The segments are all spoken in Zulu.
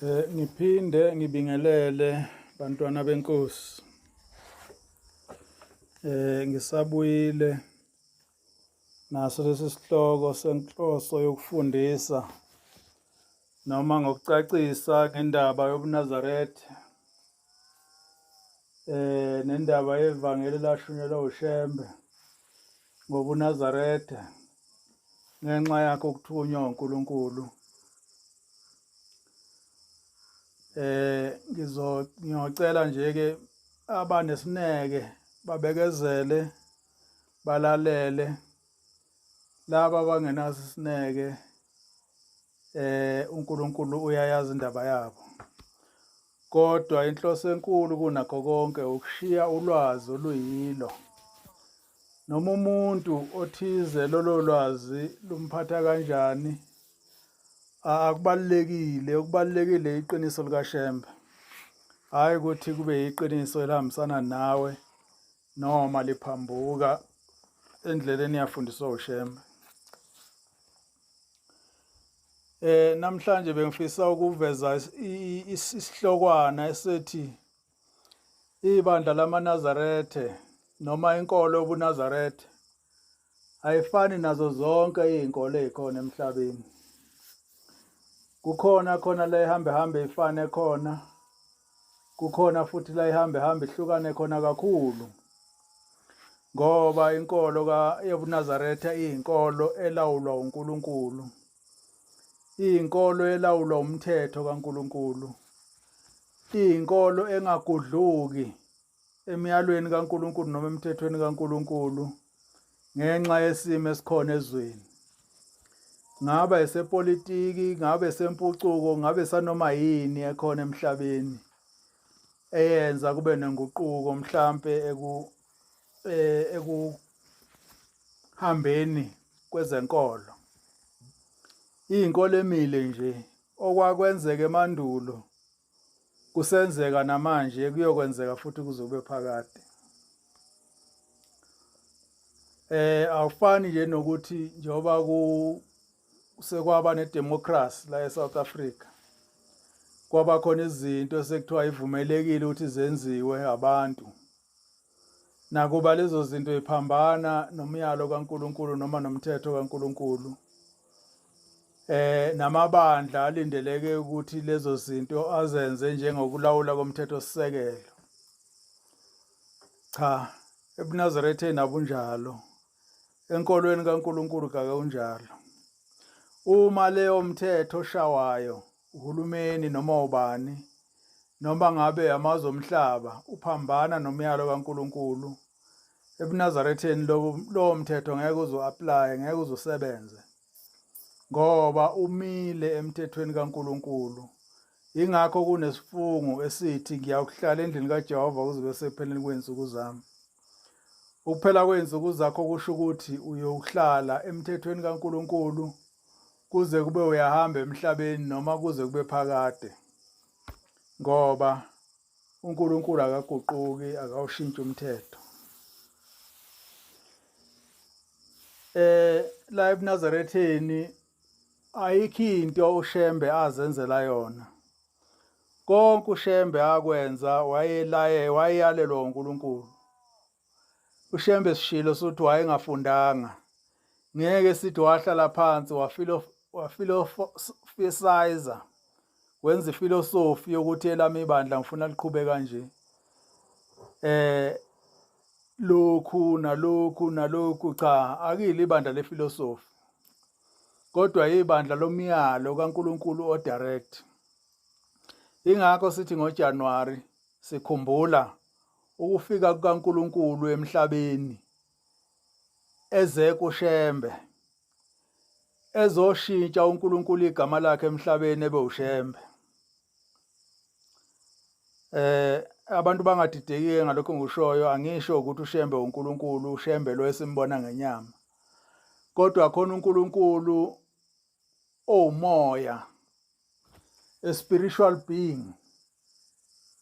Ngiphinde ngibingelele bantwana benkosi. Ngisabuyile naso lesi sihloko senhloso yokufundisa noma ngokucacisa ngendaba yobuNazaretha nendaba yevangeli lashunyelwa uShembe ngobuNazaretha ngenxa yakho ukuthunywa uNkulunkulu. Ngiyocela nje ke abanesineke babekezele balalele laba abangenaso isineke uNkulunkulu uyayazi indaba yabo. Kodwa inhloso enkulu kunakho konke ukushiya ulwazi oluyilo. Noma umuntu othize lolo lwazi lumphatha kanjani akubalulekile, okubalulekile iqiniso likaShembe. Hhayi ukuthi kube yiqiniso elihambisana nawe noma liphambuka endleleni yafundiswa uShembe. Namhlanje bengifisa ukuveza isihlokwana esithi ibandla lamaNazarethe noma inkolo yobuNazarethe ayifani nazo zonke izinkolo ezikhona emhlabeni. Kukhona khona la ihambe hambe ifane khona, kukhona futhi la ihambe hambe ihlukane khona kakhulu, ngoba inkolo yobuNazaretha iyinkolo elawulwa uNkulunkulu, iyinkolo elawulwa umthetho kaNkulunkulu, iyinkolo engagudluki emyalweni kaNkulunkulu noma emthethweni kaNkulunkulu ngenxa yesimo esikhona ezweni. Ngabe esepolitiki, ngabe esempucuko, ngabe sanoma yini ekhona emhlabeni eyenza kube nenguquko mhlampe eku ekuhambeni kwezenkolo. Iyinkolo emile nje okwakwenzeka emandulo kusenzeka namanje kuyokwenzeka futhi kuze kube phakade. Awufani nje nokuthi njengoba ku sekwaba nedemocracy la eSouth Africa kwaba khona izinto esekuthiwa ivumelekile ukuthi zenziwe abantu nakuba lezo zinto iphambana nomyalo kaNkuluNkulu noma nomthetho kaNkuluNkulu namabandla alindeleke ukuthi lezo zinto azenze njengokulawula komthetho sisekelo. Cha, ebuNazaretheni abunjalo, enkolweni kaNkuluNkulu kakunjalo. Uma leyo mthetho oshawayo uhulumeni noma ubani noma ngabe amazwe omhlaba uphambana nomyalo kaNkuluNkulu, ebuNazaretheni lowo mthetho ngeke uzo-apply, ngeke uzosebenze ngoba umile emthethweni kaNkuluNkulu. Ingakho kunesifungo esithi ngiyakuhlala endlini kaJehova kuze kube sekupheleni kwey'nsuku zami. Ukuphela kwey'nsuku zakho kusho ukuthi uyohlala emthethweni kaNkuluNkulu kuze kube uyahamba emhlabeni noma kuze kube phakade, ngoba uNkulunkulu akaguquki, akawushintshi umthetho. La ebuNazaretheni ayikho into uShembe azenzela yona. Konke uShembe akwenza wayelaye wayeyalelwa uNkulunkulu. UShembe sishilo sokuthi wayengafundanga. Ngeke sithi wahlala phansi wafilofisizer wenza ifilosofi yokuthi elami ibandla ngifuna liqhube kanje. Lokhu nalokhu nalokhu, cha, akuyilo ibandla lefilosofi, kodwa ibandla lomyalo kaNkulunkulu odirect. Ingakho sithi ngoJanuary sikhumbula ukufika kukaNkulunkulu emhlabeni eze kuShembe ezoshintsha uNkulunkulu igama lakhe emhlabeni ebe uShembe. Abantu bangadideki ngalokho ngikushoyo, angisho ukuthi uShembe uNkulunkulu, uShembe lo esimbona ngenyama. Kodwa khona uNkulunkulu owumoya, a spiritual being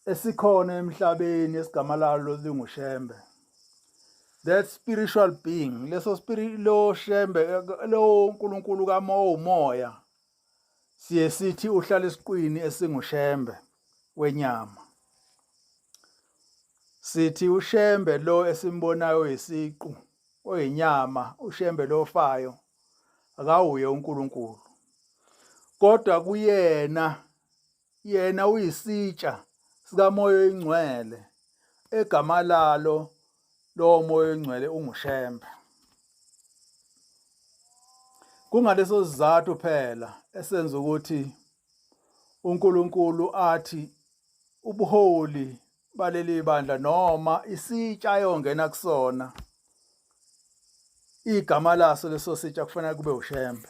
esikhona emhlabeni esigama lalo linguShembe. That spiritual being, leso spirit lo Shembe lo uNkulunkulu kamoya owumoya. Siye sithi uhlala esiqwini esinguShembe wenyama. Sithi uShembe lo esimbonayo oyisiqu oyinyama uShembe lo ofayo akawuye uNkulunkulu. Kodwa kuyena yena uyisitsha sikaMoya oyiNgcwele egama lalo lowo Moya oyiNgcwele unguShembe. Kungaleso sizathu phela esenza ukuthi uNkulunkulu athi ubuholi baleli bandla noma isitsha ayongena kusona igama laso leso sitsha kufanele kube uShembe.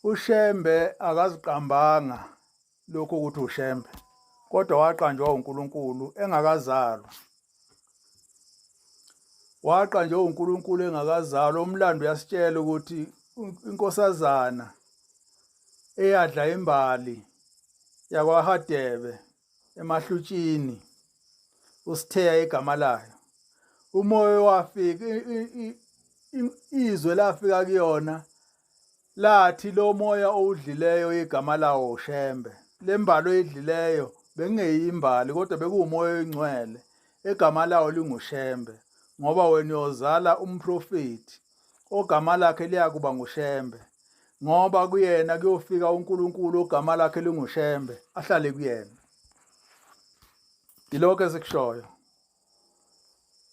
UShembe akaziqambanga lokhu ukuthi uShembe kodwa waqanjwa uNkulunkulu engakazalwa. Waqanjwa uNkulunkulu engakazalwa. Umlando uyasitshela ukuthi inkosazana eyadla imbali yakwaHadebe emahlutshini uSitheya igama layo umoya wafika izwe lafika kuyona lathi lo moya owudlileyo igama lawo uShembe lembalo oyidlileyo bengeyimbali kodwa bekuwumoya oyingcwele egama lawo linguShembe ngoba wena uyozala umprofeti ogama lakhe liyakuba nguShembe ngoba kuyena kuyofika uNkulunkulu ogama lakhe linguShembe ahlale kuyena. Yilokho esikushoyo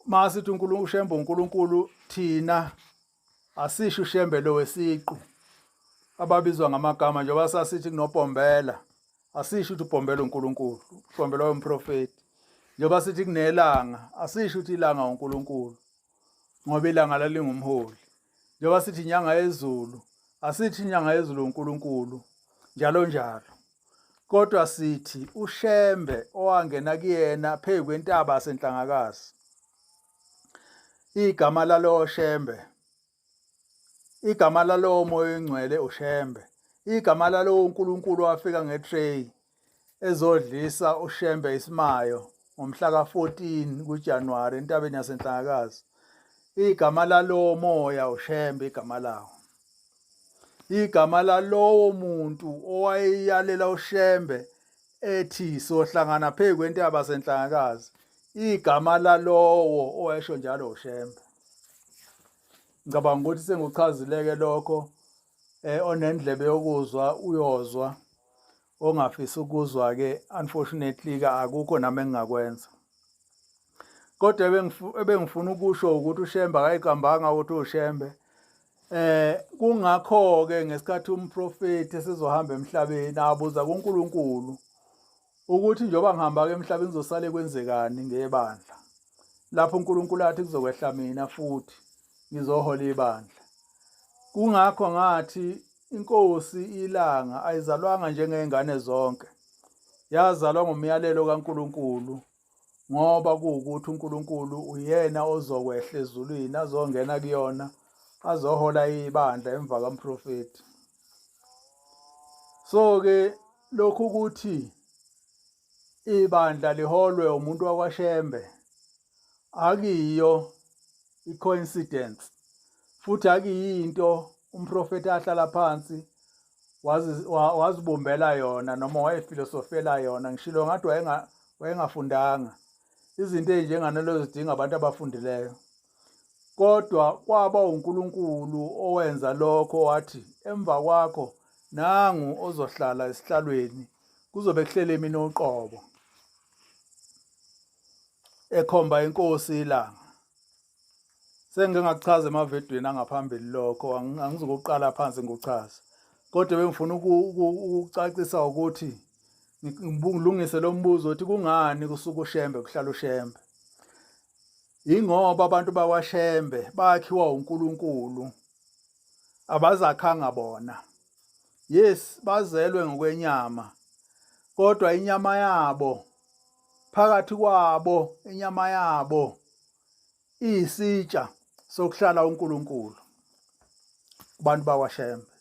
masithi uNkulunkulu uShembe uNkulunkulu thina asisho uShembe lo wesiqu ababizwa ngamagama njengoba sasithi kunoPombela asisho ukuthi uPombela uNkulunkulu uPombela wayumprofeti njengoba sithi kunelanga asisho ukuthi ilanga uNkulunkulu ngoba ilanga lalingumholi njengoba sithi inyanga yezulu asithi inyanga yezulu uNkulunkulu njalo njalo kodwa sithi uShembe owangena kuyena phezu kwentaba yaseNhlangakazi igama lalowo Shembe igama lalowo moya oyingcwele uShembe igama lalowo uNkulunkulu wafika ngetray ezodlisa uShembe isimayo ngomhla ka-14 kuJanuwari entabeni yaseNhlangakazi. Igama lalowo moya uShembe igama lawo. Igama lalowo muntu owayeyalela uShembe ethi sohlangana phezu kwentaba senhlangakazi. Igama lalowo owayesho njalo uShembe. Ngicabanga ukuthi sengikuchazileke lokho eh onendlebe yokuzwa uyozwa ongafisi ukuzwa ke unfortunately ke akukho nami engingakwenza kodwa ebengifuna ukusho ukuthi uShembe akayiqambanga ukuthi uShembe eh kungakho ke ngesikhathi umprofeti esizohamba emhlabeni abuza kuNkulunkulu ukuthi njengoba ngihamba ke emhlabeni ngizosale kwenzekani ngebandla lapho uNkulunkulu athi kuzokwehla mina futhi ngizohola ibandla kungakho ngathi inkosi ilanga ayizalwanga njengezingane zonke yazalwa ngomyalelo kaNkulunkulu ngoba kuwukuthi uNkulunkulu uyena ozokwehla ezulwini azongena kuyona azohola ibandla emva kamprofeti so ke lokhu ukuthi ibandla liholwe umuntu wakwaShembe akuyiyo i-coincidence futhi akuyinto umprofeti ahlala phansi wazibumbela yona noma wayefilosofela yona ngishilo ngathi wayengafundanga izinto ezinjenganalezo zidinga abantu abafundileyo kodwa kwaba uNkulunkulu owenza lokho wathi emva kwakho nangu ozohlala esihlalweni kuzobe kuhlele mina uqobo ekhomba inkosi ilanga sengike ngakuchaza emavidweni angaphambili lokho angizukuqala phansi ngikuchaze kodwa bengifuna ukucacisa ukuthi ngilungise lo mbuzo ukuthi kungani kusuka uShembe kuhlala uShembe Yingoba abantu bakwaShembe bakhiwa uNkulunkulu abazakhanga bona. Yes, bazelwe ngokwenyama kodwa inyama yabo phakathi kwabo inyama yabo iyisitsha sokuhlala uNkulunkulu kubantu bakwaShembe.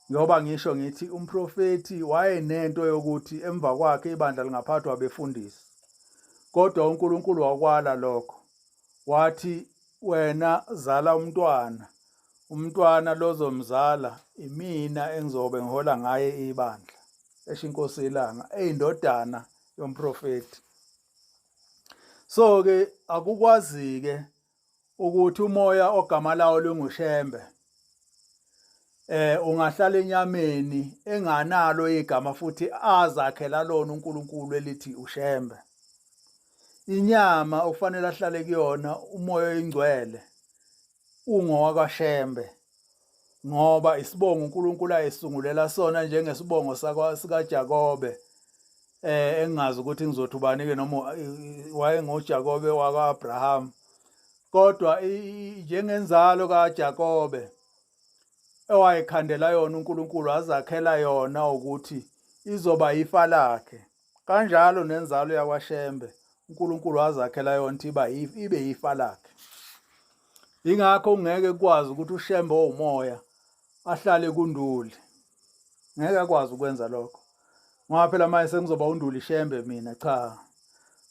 Njengoba ngisho ngithi umprofethi wayenento yokuthi emva kwakhe ibandla lingaphathwa abefundisi. Kodwa uNkulunkulu wakwala lokho. Wathi wena zala umntwana. Umntwana lozomzala imina engizobe ngihola ngaye ibandla, esho inkosi ilanga, eyindodana yomprofeti. So ke akukwazi ke ukuthi umoya ogama lawo linguShembe ungahlala enyameni enganalo igama futhi azakhela lona uNkulunkulu elithi uShembe. Inyama okufanele ahlale kuyona umoya oyingcwele ungowakaShembe ngoba isibongo uNkulunkulu ayisungulela sona njengesibongo sikaJakobe engingazi ukuthi ngizothi ubani ke noma wayengoJakobe wakwaAbraham, kodwa njengenzalo kaJakobe owayekhandela yona uNkulunkulu azakhela yona ukuthi izoba ifa lakhe, kanjalo nenzalo yakwaShembe uNkulunkulu wazakhela yona ukuthi iba ibe ifa lakhe. Ingakho ungeke kwazi ukuthi uShembe owumoya ahlale kuNduli, ngeke akwazi ukwenza lokho ngoba phela manje sengizoba uNduli Shembe mina. Cha,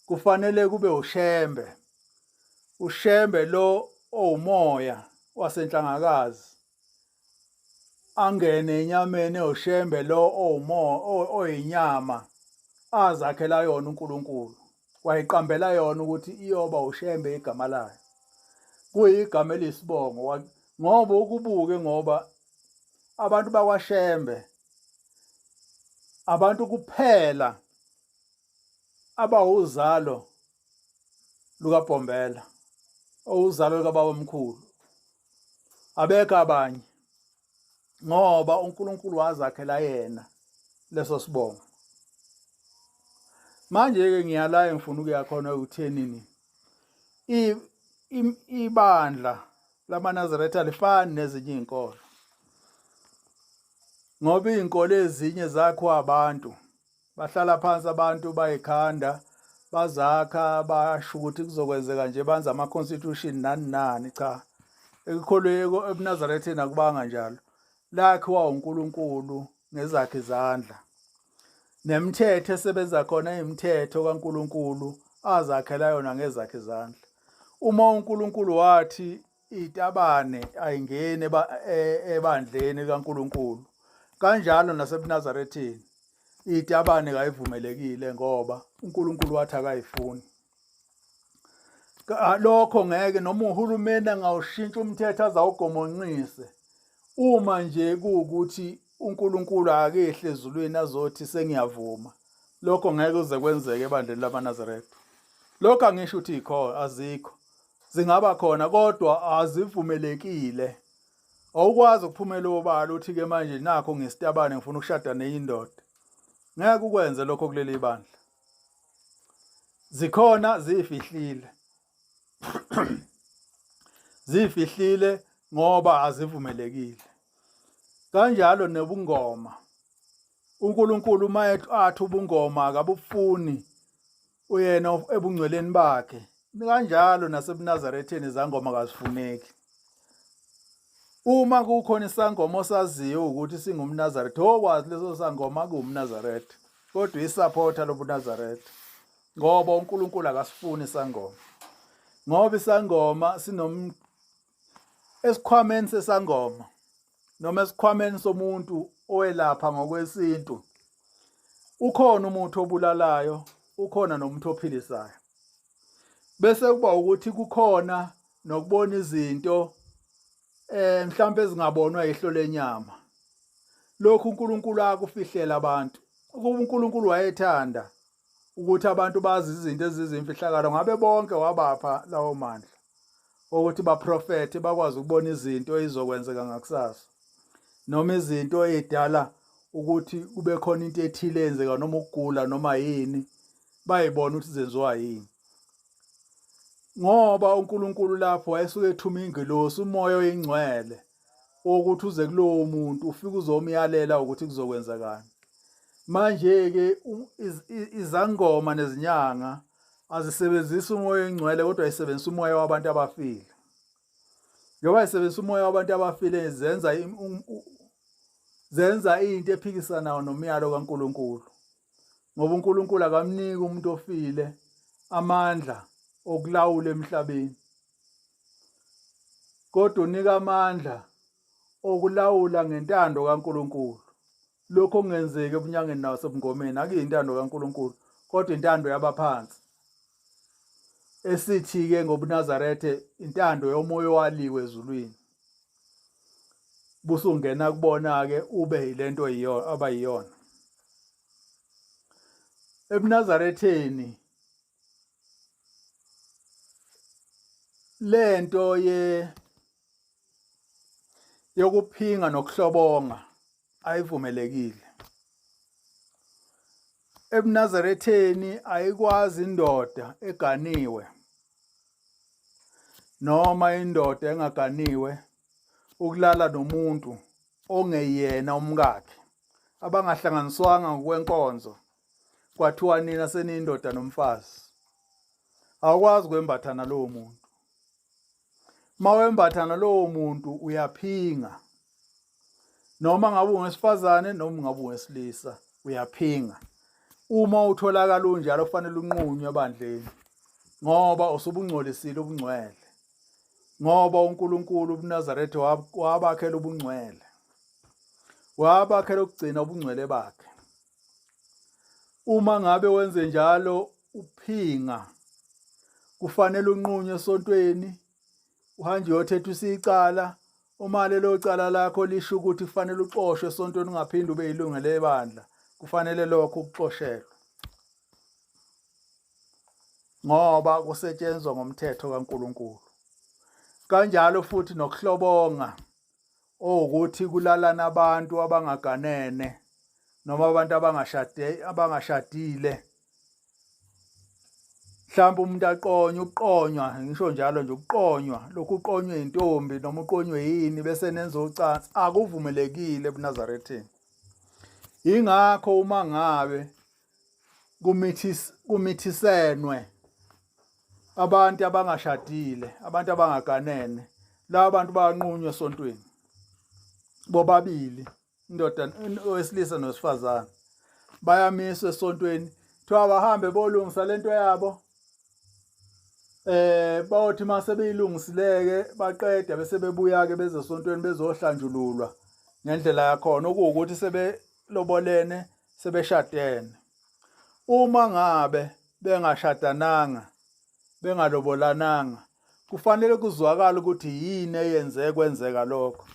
kufanele kube uShembe, uShembe lo owumoya wasenhlangakazi angene enyameni ewuShembe lo oyinyama azakhela yona uNkulunkulu, wayiqambela yona ukuthi iyoba uShembe igama layo, kuyigama elisibongo. Ngoba ukubuke, ngoba abantu bakwaShembe abantu kuphela abawuzalo lukaBhombela, owuzalo lukababamkhulu, abekho abanye, ngoba uNkulunkulu wazakhela yena leso sibongo. Manje-ke ngiyala engifuna ukuya khona ekuthenini ibandla lamaNazaretha alifani nezinye iy'nkolo, ngoba iy'nkolo ezinye zakhiwa abantu, bahlala phansi abantu bayikhanda bazakha, basho ukuthi kuzokwenzeka nje, banza ama-constitution nani nani. Cha, ekukholweni ebuNazaretheni akubanga njalo, lakhiwa uNkulunkulu ngezakhe izandla, nemithetho esebenza khona imithetho kaNkulunkulu azakhela yona ngezakhe izandla. Uma uNkulunkulu wathi itabane ayingeni ebandleni likaNkulunkulu, kanjalo nasebuNazaretheni itabane kayivumelekile ngoba uNkulunkulu wathi akayifuni. Lokho ngeke noma uhulumeni angawushintsha umthetho azawugomonqise, uma nje kuwukuthi uNkulunkulu akehli ezulwini azothi sengiyavuma, lokho ngeke kuze kwenzeke ebandleni lamaNazaretha. Lokho angisho ukuthi ikho azikho, zingaba khona kodwa azivumelekile. Awukwazi ukuphumela obala uthi ke manje nakho ngisitabane ngifuna ukushada nenye indoda, ngeke ukwenze lokho kuleli bandla. Zikhona zifihlile, zifihlile ngoba azivumelekile. Kanjalo nebungoma, uNkulunkulu uma athi ubungoma akabufuni uyena ebungcweleni bakhe, kanjalo nasebuNazaretheni izangoma kazifuneki. Uma kukhona isangoma osaziyo ukuthi singumNazaretha, okwazi leso sangoma kuwumNazaretha, kodwa isupporter lobuNazaretha, ngoba uNkulunkulu akasifuni isangoma, ngoba isangoma sinom esikhwameni sesangoma noma esikhwameni somuntu owelapha ngokwesintu ukhona umuthi obulalayo, ukhona nomuntu ophilisayo, bese kuba ukuthi kukhona nokubona izinto mhlawumbe ezingabonwa ihlo lenyama. Lokhu uNkulunkulu akufihlela abantu. Ukuba uNkulunkulu wayethanda ukuthi abantu bazi izinto ezizimfihlakalo, ngabe bonke wabapha lawo mandla ukuthi baprofethe, bakwazi ukubona izinto ezizokwenzeka ngakusasa, noma izinto ezidala ukuthi kube khona into ethile eyenzeka, noma ukugula noma yini, bayibona ukuthi zenziwa yini. Ngoba uNkulunkulu lapho wayesuke ethuma ingelosi, umoya oyingcwele, wokuthi uze kulowo muntu ufike uzomyalela ukuthi kuzokwenzakani. Manje-ke izangoma nezinyanga azisebenzisi umoya oyingcwele, kodwa isebenzisa umoya wabantu abafile. Njengoba isebenzisa umoya wabantu abafile, zenza into ephikisanayo nomyalo kaNkulunkulu, ngoba uNkulunkulu akamniki umuntu ofile amandla okulawula emhlabeni, kodwa unika amandla okulawula ngentando kaNkulunkulu. Lokho okungenzeki ebunyangeni nasebungomeni akuyintando kaNkulunkulu kodwa intando yabaphansi. Esithi-ke ngobuNazaretha intando yomoya owaliwe ezulwini. Busungena kubona-ke ube yilento abayiyona. EbuNazaretheni lento ye yokuphinga nokuhlobonga ayivumelekile. EbuNazaretheni ayikwazi indoda eganiwe noma indoda engaganiwe ukulala nomuntu ongeyena umkakhe abangahlanganiswanga ngokwenkonzo kwathiwa nina seniyindoda nomfazi. Awukwazi kwembatha nalowo muntu. Mawembatha nalowo muntu uyaphinga, noma ngabe ungowesifazane noma ngabe ungowesilisa uyaphinga. Uma utholakala unjalo kufanele unqunywe ebandleni ngoba usubungcolisile ubungcwele, ngoba uNkulunkulu ubuNazaretha wabakhela ubungcwele, wabakhela ukugcina ubungcwele bakhe. Uma ngabe wenze njalo uphinga, kufanele unqunywe esontweni, uhanjwe uyothethisa icala. Uma lelo cala lakho lisho ukuthi kufanele uxoshwe esontweni ungaphinde ube yilunga lebandla, kufanele lokho ukuxoshelwe ngoba kusetshenzwa ngomthetho kaNkulunkulu. Kanjalo futhi nokuhlobonga owukuthi kulalana abantu abangaganene noma abantu abangashade abangashadile mhlawumbe umuntu aqonywe ukuqonywa ngisho njalo nje ukuqonywa lokhu uqonywe intombi noma uqonywe yini bese nenza ucansi akuvumelekile ebuNazaretheni. Ingakho uma ngabe kumithisenwe abantu abangashadile, abantu abangaganene, laba bantu banqunywa esontweni bobabili, indoda owesilisa nowesifazane, bayamiswa esontweni, kuthiwa bahambe bolungisa lento yabo. Bayothi mase beyilungisileke baqeda bese bebuya ke beze esontweni bezohlanjululwa ngendlela yakhona, okuwukuthi sebelobolene sebeshadene. Uma ngabe bengashadananga bengalobolananga kufanele kuzwakale ukuthi yini eyenze kwenzeka lokho,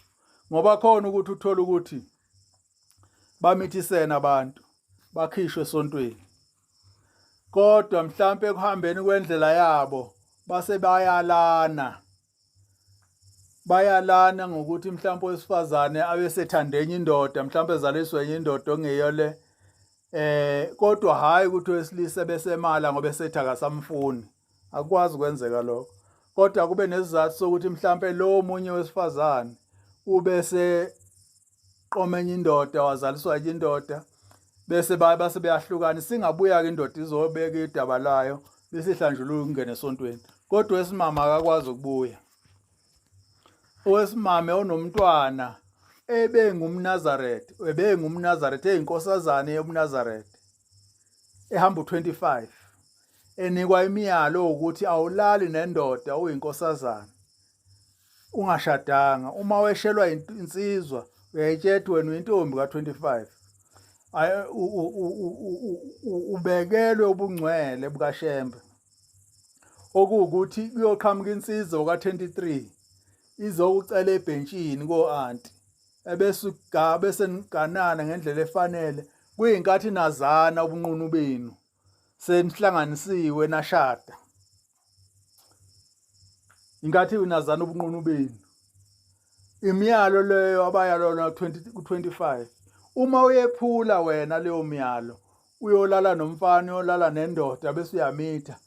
ngoba khona ukuthi uthole ukuthi bamithisene abantu bakhishwe esontweni, kodwa mhlampe ekuhambeni kwendlela yabo base bayalana, bayalana ngokuthi mhlawumbe owesifazane abesethanda enye indoda, mhlawumbe ezaliswe enye indoda ongeyo le, kodwa hhayi ukuthi owesilisa besemala ngoba esethi akasamfuni. Akukwazi kwenzeka lokho, kodwa kube nesizathu sokuthi mhlampe lo munye wesifazane ubese qoma enye indoda, wazaliswa enye indoda, bese base beyahlukana. Singabuya-ke indoda izobeka idaba layo bese ihlanjulula ukungena esontweni, kodwa owesimame akakwazi ukubuya. Owesimame onomntwana ebengumNazaretha, ebengumNazaretha, eyinkosazane yobuNazaretha ehamba u-25, enikwa imiyalo ukuthi awulali nendoda uyinkosazana ungashadanga. Uma weshelwa insizwa uyayitshela wena uyintombi ka-25, ubekelwe ubungcwele bukaShembe, okuwukuthi kuyoqhamuka insizwa ka-23 izokucela ebhentshini ko-anti, ebese bese niganana ngendlela efanele, kuyinkathi nazana ubunqunu benu senihlanganisiwe nashada, inkathi nazana ubunqunu benu. Imiyalo leyo abayalona 20 ku-25, uma uyephula wena leyo miyalo uyolala nomfana, uyolala nendoda bese uyamitha,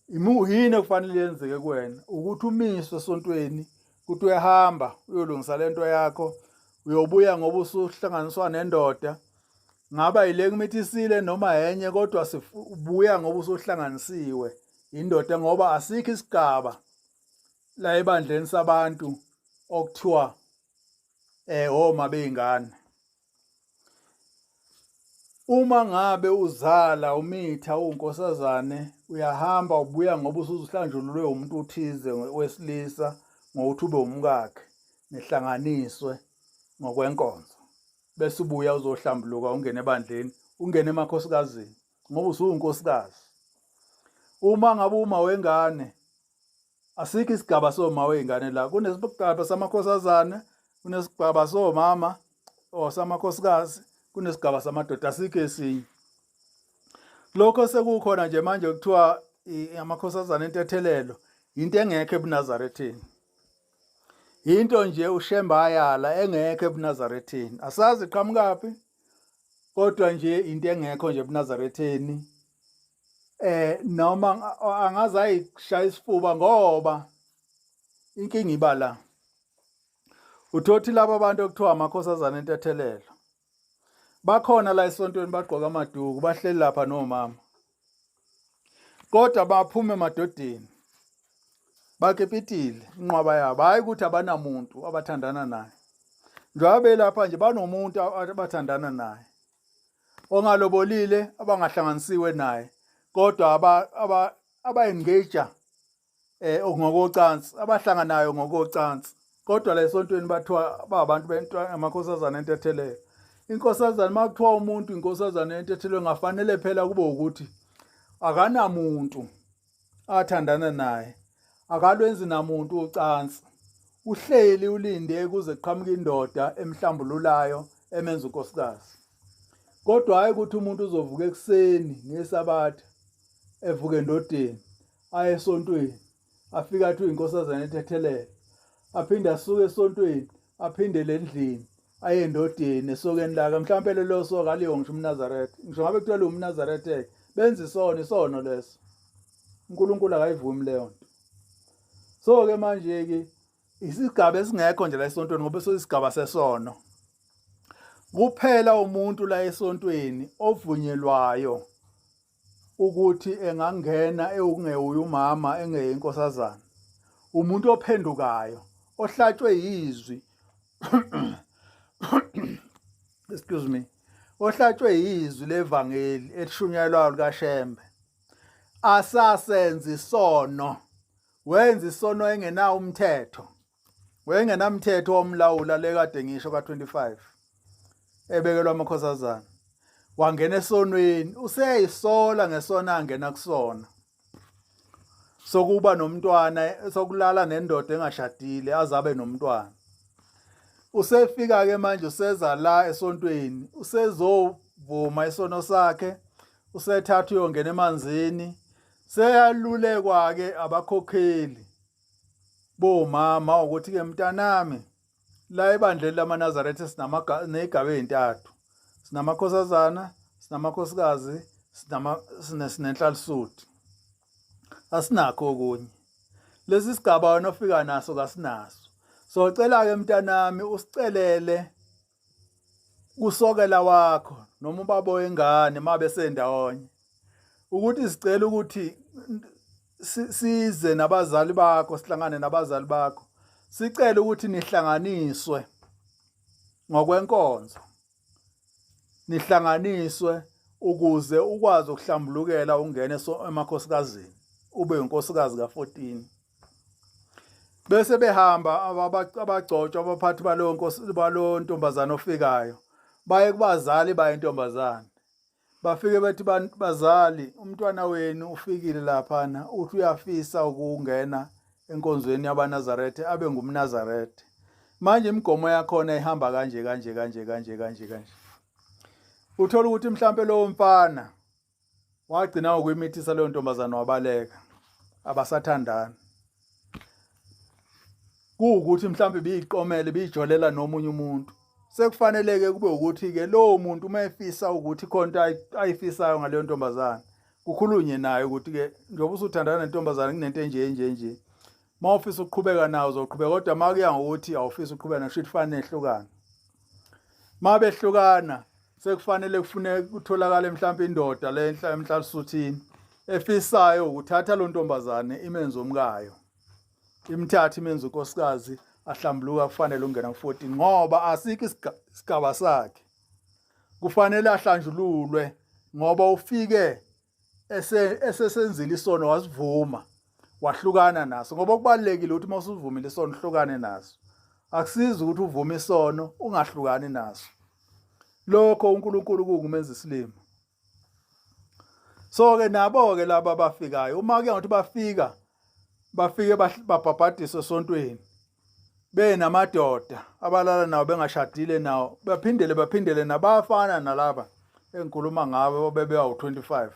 yini ekufanele yenzeke kuwena? Ukuthi umiswe esontweni, ukuthi uyahamba uyolungisa lento yakho, uyobuya ngoba usuhlanganiswa nendoda, ngaba yile kumithisile noma enye, kodwa sibuya ngoba usuhlanganisiwe indoda, ngoba asikho isigaba la ebandleni sabantu okuthiwa oma beyingane. Uma ngabe uzala umitha uwunkosazane, uyahamba ubuya ngoba usuhlanjululwe umuntu othize wesilisa ngokuthi ube umkakhe, nihlanganiswe. ngokwenkonzo bese ubuya uzohlambuluka ungene ebandleni, ungene emakhosikazini ngoba usuwunkosikazi. Uma ngabe uma wengane, asikho isigaba soma wey'ngane la, kunesigaba samakhosazane, kunesigaba somama or samakhosikazi, kunesigaba samadoda, asikho esinye. Lokho sekukhona nje manje kuthiwa amakhosazane entethelelo, into engekho ebuNazaretheni. Into nje uShembe ayala engekho ebuNazaretheni. Asazi iqhamukaphi kodwa nje into engekho nje ebuNazaretheni. Noma angaze ayishaya isifuba ngoba inkinga iba la. Uthothi laba bantu okuthiwa amakhosazane entethelelo bakhona la esontweni, bagqoka amaduku, bahleli lapha nomama, kodwa baphuma emadodeni bakipitile inqwaba yabo. Hayi ukuthi abanamuntu abathandana naye, njengoba belapha nje banomuntu abathandana naye ongalobolile, abangahlanganisiwe naye, kodwa aba engage ngokocansi, abahlanganayo ngokocansi, kodwa la esontweni bathiwa babantu bentwana amakhosazana entethelelo. Inkosazana, uma kuthiwa umuntu inkosazana entethelelo, ngafanele phela kube ukuthi akanamuntu athandana naye, akalwenzi namuntu ucansi, uhleli ulinde kuze kuqhamuke indoda emhlambululayo emenza unkosikazi. Kodwa hayi ukuthi umuntu uzovuka ekuseni ngesabatha, evuka endodeni, aye esontweni, afike athi uyinkosazana ethethelele, aphinde asuke esontweni, aphindele endlini, aye endodeni esokeni lakhe. Mhlawumpe lelo soka aliyo ngisho umNazaretha, ngisho ngabe kuthiwa liwumNazaretha, benza isono, isono leso. uNkulunkulu akayivumi leyo nto. So-ke manje-ke isigaba esingekho nje la esontweni, ngoba isigaba sesono kuphela umuntu la esontweni ovunyelwayo ukuthi engangena ewukungewuye umama, engeyinkosazana, umuntu ophendukayo ohlatshwe yizwi, excuse me, ohlatshwe yizwi levangeli elishunyayelwayo likaShembe, asasenza isono, wenza isono engenawo umthetho, wayengenamthetho womlawula le kade ngisho ka-25 ebekelwa amakhosazana, wangena esonweni, useyayisola ngesona angena kusona sokuba nomntwana, sokulala nendoda engashadile azabe nomntwana. Usefika ke manje, useza la esontweni, usezovuma isono sakhe, usethatha uyongena emanzini, seyalulekwa ke abakhokheli bomama ukuthi ke mntanami, la ebandleni lamaNazaretha sinamaga nezigaba ezintathu, sinamakhosazana, sinamakhosikazi, sinama sinenhlalisuthi, asinakho okunye. Lesi sigaba wena ofika naso kasinaso, so cela ke mntanami usicelele kusokela wakho noma ubaba wengane mabe sendawonye ukuthi sicela ukuthi size nabazali bakho, sihlangane nabazali bakho, sicela ukuthi nihlanganiswe ngokwenkonzo, nihlanganiswe ukuze ukwazi ukuhlambulukela ungene emakhosikazini, ube unkosikazi ka-14. Bese behamba abagcotshwa, abaphathi balowo nkosi, balowo ntombazane ofikayo, baye kubazali baye intombazane, bafike bethi, "Bazali, umntwana wenu ufikile laphana, uthi uyafisa ukungena enkonzweni yabaNazaretha, abe ngumNazaretha. Manje imigomo yakhona ihamba kanje kanje kanje kanje kanje kanje." Uthola ukuthi mhlampe lowo mfana wagcina ngokuyimitisa leyo ntombazane, wabaleka, abasathandani, kuwukuthi mhlawumbe biyiqomele, biyijolela nomunye umuntu. Sekufaneleke kube ukuthi-ke lowo muntu uma efisa ukuthi khona into ayifisayo ngaleyo ntombazane, kukhulunywe naye ukuthi-ke njengoba usuthandana nentombazane, kunento enje enje nje, uma ufisa ukuqhubeka nayo uzoqhubeka, kodwa uma kuya ngokuthi awufisi ukuqhubeka nayo, shuthi fanele nehlukane. Uma behlukana, sekufanele kufuneka kutholakale mhlawumbe indoda le emhlalisuthini efisayo ukuthatha lo ntombazane imenze umkayo, imthathe imenze unkosikazi, ahlambuluka, kufanele ungena ku-14, ngoba asikho isigaba sakhe, kufanele ahlanjululwe ngoba ufike esesenzile isono, wasivuma, wahlukana naso, ngoba kubalulekile ukuthi uma usuvumile isono uhlukane naso. Akusizi ukuthi uvume isono ungahlukani naso. Lokho uNkulunkulu kuwukumenza isilima. So ke nabo ke laba abafikayo uma ke ngokuthi bafika bafike babhabhadiswe esontweni benamadoda abalala nawo bengashadile nawo baphindele baphindele nabafana nalaba engikhuluma ngabo bebewu-25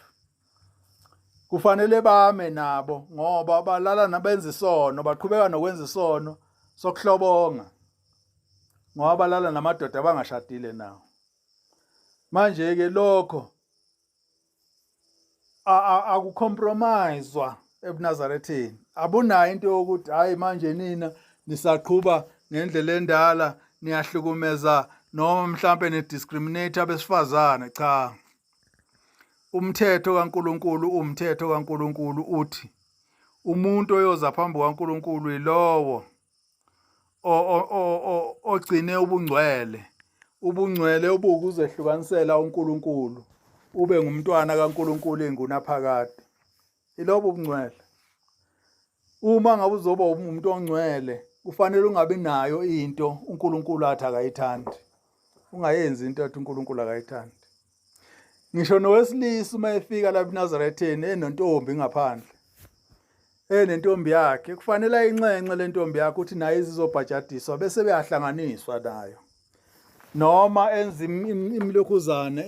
kufanele bame nabo ngoba balala nabenza isono baqhubeka nokwenza isono sokuhlobonga ngoba balala namadoda abangashadile nawo. Manje-ke lokho akucompromiswa ebuNazaretheni. Abunayo into yokuthi hayi manje nina nisaqhuba ngendlela endala niyahlukumeza noma mhlampe ni-discriminate abesifazane. Cha, umthetho kaNkulunkulu umthetho kaNkulunkulu uthi umuntu oyoza phambi kukaNkulunkulu yilowo ogcine ubungcwele, ubungcwele obuwukuzehlukanisela uNkulunkulu, ube ngumntwana kaNkulunkulu ingunaphakade. Ilobo ubungcwele. Uma ngabe uzoba umuntu ongcwele, kufanele ungabi nayo into uNkulunkulu athi akayithandi. Ungayenzi into athi uNkulunkulu akayithandi. Ngisho nowesilisa uma efika lapha eNazaretheni enontombi ngaphandle, enentombi yakhe kufanele ayinxenxe le ntombi yakhe ukuthi naye izizobhajadiswa bese beyahlanganiswa nayo noma enza imilokhuzana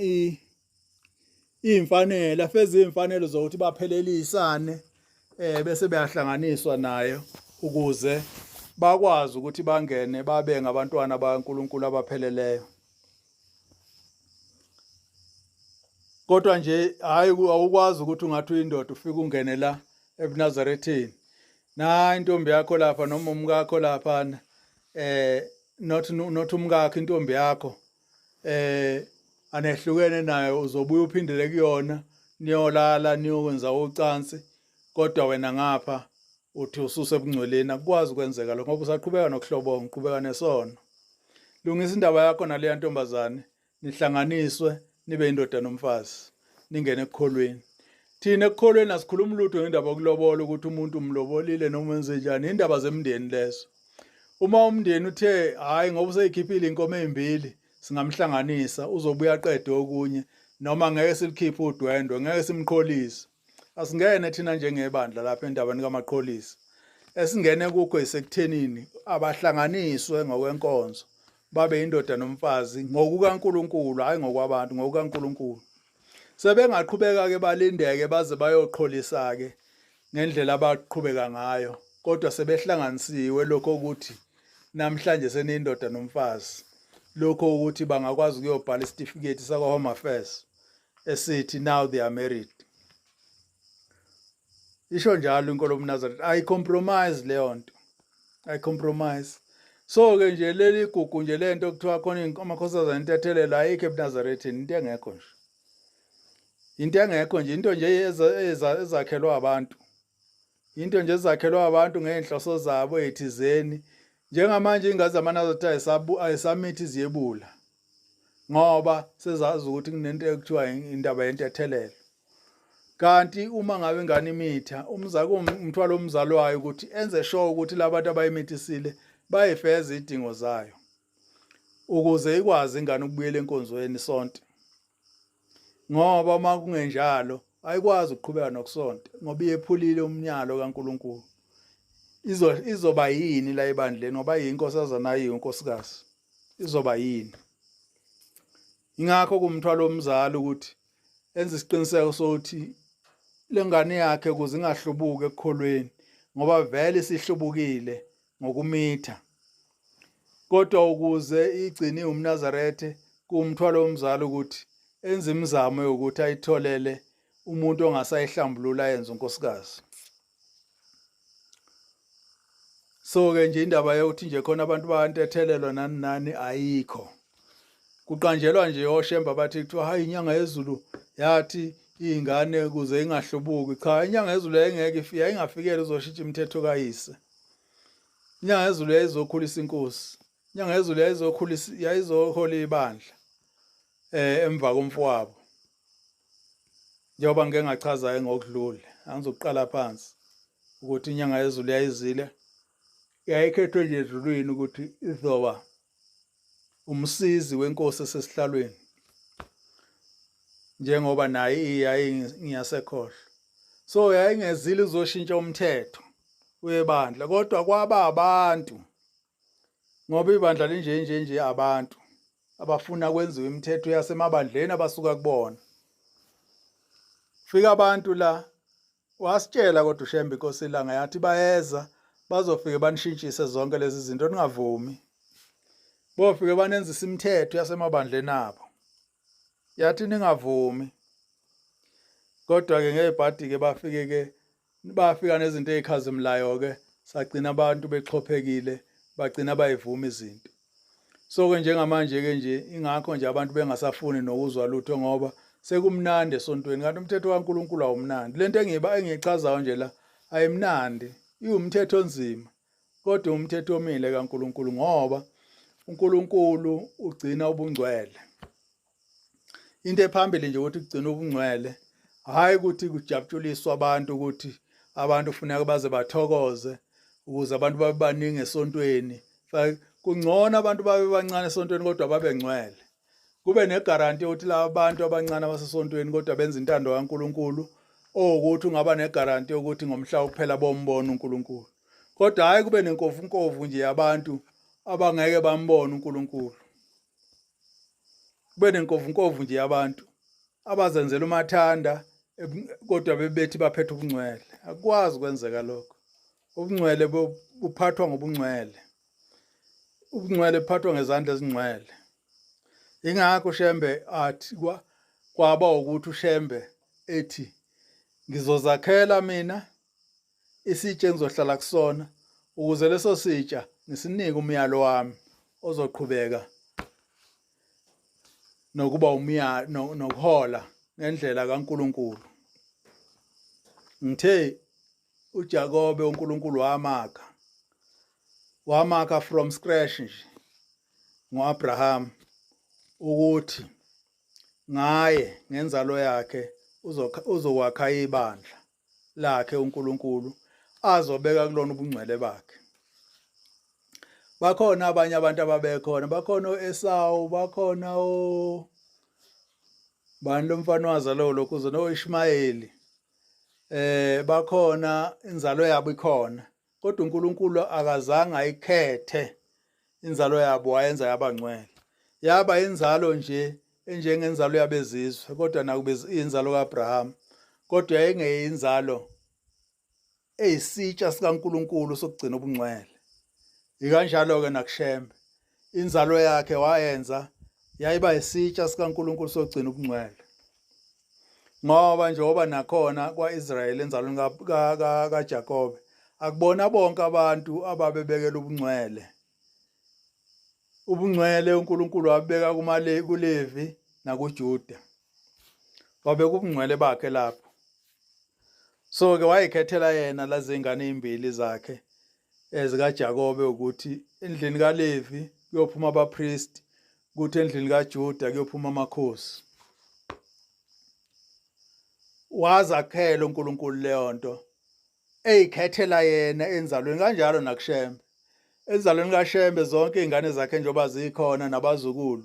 iy'mfanelo afeze iy'mfanelo zokuthi baphelelisane eh bese beyahlanganiswa nayo ukuze bakwazi ukuthi bangene babe ngabantwana bakaNkulunkulu abapheleleyo. Kodwa nje hayi awukwazi ukuthi ungathi uyindoda ufike ungene la ebuNazaretheni. Na intombi yakho lapha noma umkakho lapha eh not not umkakho intombi yakho eh anehlukene nayo uzobuya uphindele kuyona niyolala niyokwenza ucansi kodwa wena ngapha uthi ususe ebungcweleni. Akukwazi ukwenzeka lokho ngoba usaqhubeka nokuhlobonga, uqhubeka nesono. Lungisa indaba yakho naleya ntombazane nihlanganiswe nibe indoda nomfazi ningene ekukholweni. Thina ekukholweni asikhulumi lutho ngendaba yokulobola ukuthi umuntu umlobolile noma wenze njani, indaba zemndeni lezo. Uma umndeni uthe hhayi ngoba useyikhiphile inkomo ezimbili singamhlanganisa uzobuya aqede okunye noma ngeke silikhiphe udwendwe ngeke simqholise. Asingene thina njengebandla lapha endabeni kaMaqholisi. Esingene kukho isekuthenini abahlanganiswe ngokwenkonzo babe indoda nomfazi ngokukaNkulunkulu hayi ngokwabantu ngokukaNkulunkulu. Sebengaqhubeka ke balindeke baze bayoqholisa ke ngendlela abaqhubeka ngayo kodwa sebehlanganisiwe lokho ukuthi namhlanje seniyindoda nomfazi lokho ukuthi bangakwazi ukuyobhala isitifiketi sakwa Home Affairs esithi now they are married. Isho njalo inkolo yobuNazaretha, ayi-compromise leyo nto, ayi-compromise. So-ke nje leli gugu nje le nto kuthiwa khona amakhosazana intethelelo ayikho ebuNazaretheni, into engekho nje, into engekho nje, into nje ezakhelwa abantu, into nje ezakhelwa abantu ngey'nhloso zabo ey'thizeni. Njengamanje iy'ngane zamaNazaretha ayisamithi ziyebula ngoba sezazi ukuthi kunento ekuthiwa indaba yentethelelo. Kanti uma ngabe ingane imitha umzali umthwalo umzali wayo ukuthi enze sure ukuthi labantu abayimithisile bayifeza idingo zayo ukuze ikwazi ingane ukubuyela enkonzweni sonke. Ngoba uma kungenjalo ayikwazi ukuqhubeka nokusonta ngoba iyephulile umnyalo kaNkulunkulu. Izo izoba yini la ebandleni ngoba iyinkosazana ayiyo inkosikazi. Izoba yini? Ingakho kumthwalo womzali ukuthi enze isiqiniseko sokuthi lengane yakhe ukuze ingahlubuki ekukholweni ngoba vele isihlubukile ngokumitha. Kodwa ukuze igcine iwumNazaretha kuwumthwalo womzali ukuthi enze imizamo yokuthi ayitholele umuntu ongasayihlambulula ayenze unkosikazi. So-ke nje indaba yokuthi nje khona abantu bayantethelelwa nani nani ayikho. Kuqanjelwa nje oshemba bathi kuthiwa hayi inyanga yezulu yathi iy'ngane ukuze ingahlubuki. Cha, inyanga yezulu yayingeke ifike, yayingafikela uzoshintsha imithetho kayise. Inyanga yezulu yayizokhulisa inkosi. Inyanga yezulu yayizokhulisa yayizohola ibandla eh emva komfowabo. Njengoba ngike ngachaza ngokudlule, angizokuqala phansi ukuthi inyanga yezulu yayizile Yayikhethwe nje ezulwini ukuthi izoba umsizi wenkosi esesihlalweni njengoba naye yayingiyasekhohlo. So yayingezile uzoshintsha umthetho webandla, kodwa kwaba abantu, ngoba ibandla linje nje nje abantu abafuna kwenziwe imithetho yasemabandleni abasuka kubona. Fika abantu la, wasitshela kodwa uShembe inkosi ilanga yathi bayeza bazofike banishintshise zonke lezi zinto, ningavumi. Bofike banenzisa imithetho yasemabandleni abo, yathi ningavumi. Kodwa-ke ngebhadi-ke bafike-ke bafika nezinto ey'khazimulayo-ke, sagcina abantu bexhophekile, bagcina bayivuma izinto. So-ke njengamanje-ke nje ingakho nje abantu bengasafuni nokuzwa lutho, ngoba sekumnandi esontweni, kanti umthetho kaNkulunkulu awumnandi. Lento engiba engiyichazayo nje la ayimnandi, iwumthetho onzima, kodwa umthetho omile kaNkulunkulu, ngoba uNkulunkulu ugcina ubungcwele. Into ephambili nje ukuthi kugcina ubungcwele, hhayi ukuthi kujabuliswa abantu, ukuthi abantu kufuneka baze bathokoze ukuze abantu babe baningi esontweni. Kungcono abantu babe bancane esontweni kodwa babe ngcwele, kube negaranti yokuthi laba bantu abancane abasesontweni kodwa benza intando kaNkulunkulu, owukuthi ungaba negaranti yokuthi ngomhla wokuphela bombona uNkulunkulu. Kodwa hhayi kube nenkovunkovu nje yabantu abangeke bambone uNkulunkulu, kube nenkovunkovu nje yabantu abazenzela umathanda kodwa bebethi baphethe ubungcwele. Akukwazi ukwenzeka lokho. Ubungcwele buphathwa ngobungcwele, ubungcwele buphathwa ngezandla ezingcwele. Ingakho uShembe athi kwaba ukuthi uShembe ethi ngizozakhela mina isitsha engizohlala kusona, ukuze leso sitsha ngisinike umyalo wami ozoqhubeka nokuba umyalo nokuhola ngendlela kaNkulunkulu. Ngithe uJakobe uNkulunkulu wamakha, wamakha from scratch nje ngoAbraham, ukuthi ngaye ngenzalo yakhe uzokwakha ibandla lakhe uNkulunkulu azobeka kulona ubungcwele bakhe. Bakhona abanye abantu ababekhona, bakhona o-Esawu, bakhona o bani lo mfana wazalo lokhuza no-Ishmayeli, bakhona, inzalo yabo ikhona, kodwa uNkulunkulu akazange ayikhethe inzalo yabo wayenza yabangcwele, yaba inzalo nje enjengenzalo yabezizwe, kodwa nakube inzalo kaAbraham, kodwa yayingeyinzalo eyisitsha sikaNkulunkulu sokugcina ubungcwele. Ikanjalo-ke nakuShembe, inzalo yakhe wayenza yayiba isitsha sikaNkulunkulu sokugcina ubungcwele, ngoba njengoba nakhona kwa-Israyeli enzalweni kaJakobe akubona bonke abantu ababebekela ubungcwele. Ubungcwele uNkulunkulu wabeka kuLevi nakuJuda, wabeka ubungcwele bakhe lapho. So-ke wayikhethela yena lezi ngane ey'mbili zakhe ezikaJakobe ukuthi endlini kaLevi kuyophuma abapristi, kuthi endlini kaJuda kuyophuma amakhosi. Wazakhela uNkulunkulu leyo nto eyikhethela yena enzalweni, kanjalo nakuShembe. Enzalweni kaShembe zonke izingane zakhe njengoba zikhona nabazukulu,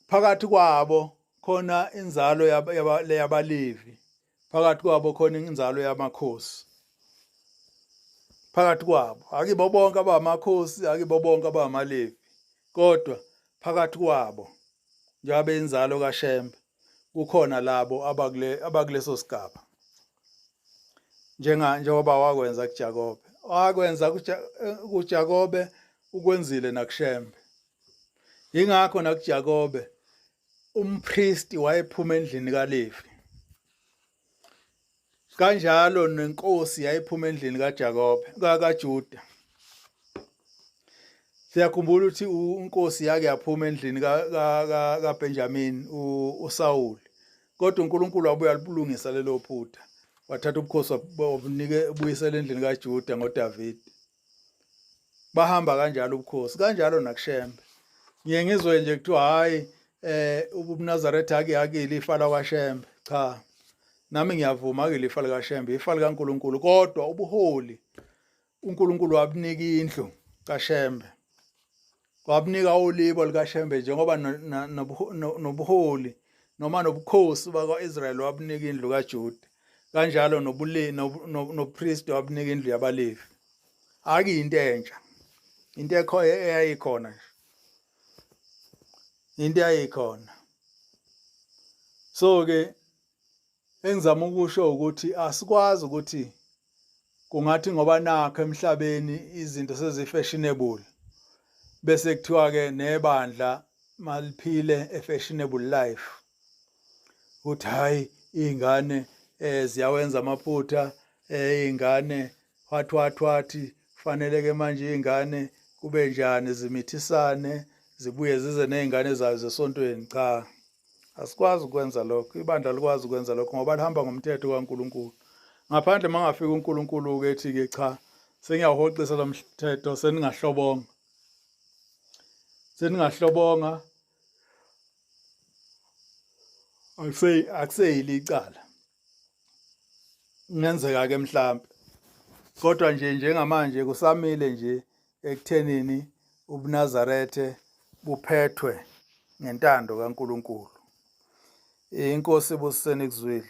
phakathi kwabo khona inzalo yabaLevi, phakathi kwabo khona inzalo yamakhosi, phakathi kwabo akibo bonke abamakhosi, akibo bonke abamalevi, kodwa phakathi kwabo njengoba inzalo kaShembe kukhona labo abakule abakuleso sigaba, njenga njengoba wakwenza kuJakobe, wakwenza kuJakobe, ukwenzile nakuShembe. Ingakho nakuJakobe umpristi wayephuma endlini kaLevi, kanjalo nenkosi yayiphuma endlini kaJakobe kaJuda. Siyakhumbula ukuthi inkosi yake yaphuma endlini kaBenjamin uSawuli, kodwa uNkulunkulu wabuya alulungisa lelo phutha, wathatha ubukhosi wabunike buyisela endlini kaJuda ngoDavid. Bahamba kanjalo ubukhosi, kanjalo nakuShembe. Ngiye ngizwe nje kuthiwa hhayi ubuNazaretha akuyakile ifa lakwaShembe. Cha, nami ngiyavuma akile ifa likaShembe, ifa likaNkulunkulu, kodwa ubuholi uNkulunkulu wabunika indlu kaShembe, wabunika ulibo likaShembe, njengoba nobuholi noma nobukhosi bakwa-Israyeli wabunika indlu kaJuda, kanjalo nobupristi wabunika indlu yabaLevi. Akuyinto entsha, into eyayikhona nje, into eyayikhona. So-ke engizama ukusho ukuthi asikwazi ukuthi kungathi ngoba nakho emhlabeni izinto sezi-fashionable bese kuthiwa-ke nebandla maliphile a-fashionable life, ukuthi hhayi iy'ngane ziyawenza amaphutha, iy'ngane wathi wathi wathi kufanele-ke manje iy'ngane kube njani, zimithisane zibuye zize ney'ngane zayo zesontweni. Cha, asikwazi ukwenza lokho, ibandla likwazi ukwenza lokho ngoba lihamba ngomthetho kaNkulunkulu. Ngaphandle mangafika uNkulunkulu-ke ethi-ke cha, sengiyawuhoxisa lo mthetho, seningahlobonga, seningahlobonga, akuseyili icala. Kungenzeka ke mhlampe, kodwa nje njengamanje kusamile nje ekuthenini ubuNazarethe buphethwe ngentando kaNkulunkulu. Inkosi ibusiseni kuzwile.